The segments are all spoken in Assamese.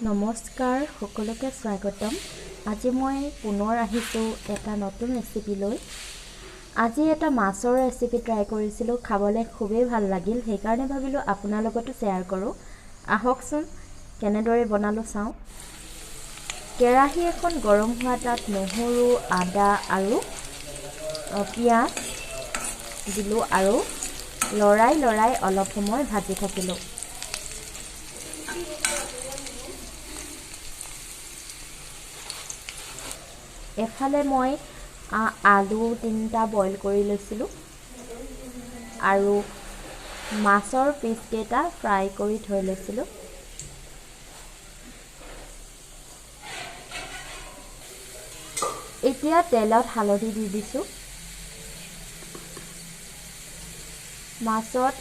নমস্কাৰ সকলোকে স্বাগতম। আজি মই পুনৰ আহিছোঁ এটা নতুন ৰেচিপি লৈ। আজি এটা মাছৰ ৰেচিপি ট্ৰাই কৰিছিলোঁ, খাবলৈ খুবেই ভাল লাগিল, সেইকাৰণে ভাবিলোঁ আপোনাৰ লগতো শ্বেয়াৰ কৰোঁ। আহকচোন কেনেদৰে বনালোঁ চাওঁ। কেৰাহী এখন গৰম হোৱা তাত নহৰু, আদা আৰু পিঁয়াজ দিলোঁ আৰু লৰাই লৰাই অলপ সময় ভাজি থাকিলোঁ। এফালে মই আলু 3টা বইল কৰি লৈছিলোঁ আৰু মাছৰ পিচকেইটা ফ্ৰাই কৰি থৈ লৈছিলোঁ। এতিয়া তেলত হালধি দি দিছোঁ। মাছত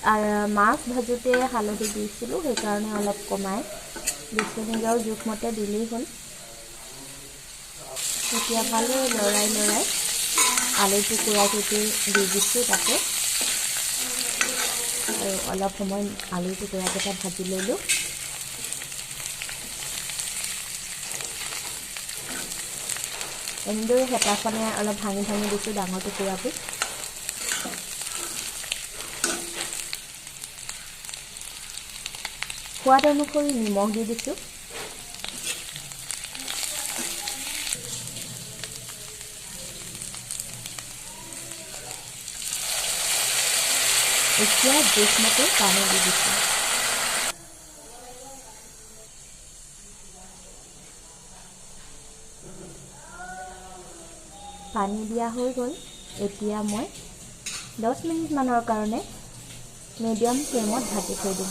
মাছ ভাজোঁতে হালধি দিছিলোঁ, সেইকাৰণে অলপ কমাই দিছোঁ, নিজৰ জোখমতে দিলেই হ'ল। এতিয়া ভালদৰে লৰাই লৰাই আলু টুকুৰাকেইটি দি দিছোঁ তাতে, আৰু অলপ সময় আলু টুকুৰাকেইটা ভাজি ল'লোঁ। এনেদৰে হেতাখনে অলপ ভাঙি ভাঙি দিছোঁ ডাঙৰ টুকুৰাবোৰ। সোৱাদ অনুসৰি নিমখ দি দিছোঁ। এতিয়া জোখমতে পানী দি দিছোঁ। পানী দিয়া হৈ গ'ল। এতিয়া মই 10 মিনিটমানৰ কাৰণে মিডিয়াম ফ্লেমত ঢাকি থৈ দিম।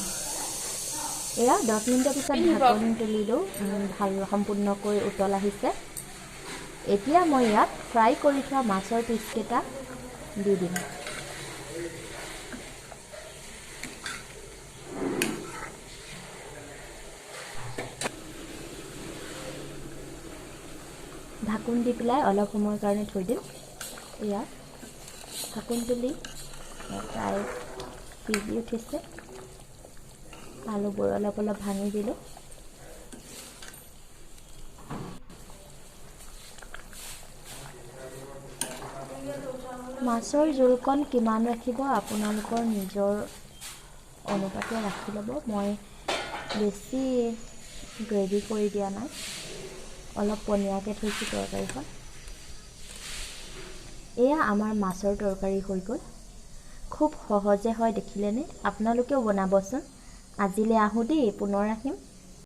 এয়া 10 মিনিটৰ পিছত ঢাকন তুলিলোঁ, ভাল সম্পূৰ্ণকৈ উতল আহিছে। এতিয়া মই ইয়াত ফ্ৰাই কৰি থোৱা মাছৰ পিচকেইটা দি দিম। ঢাকোন দি পেলাই অলপ সময়ৰ কাৰণে থৈ দিম। এয়া ঢাকোন তুলি প্ৰায় সিজি উঠিছে। আলুবোৰ অলপ অলপ ভাঙি দিলোঁ। মাছৰ জোলকণ কিমান ৰাখিব আপোনালোকৰ নিজৰ অনুপাতে ৰাখি ল'ব। মই বেছি গ্ৰেভি কৰি দিয়া নাই, অলপ পনীয়াকৈ থৈছোঁ তৰকাৰীখন। এয়া আমাৰ মাছৰ তৰকাৰী হৈ গ'ল। খুব সহজে হয়, দেখিলেনে? আপোনালোকেও বনাবচোন। আজিলৈ আহোঁ দেই, পুনৰ আহিম।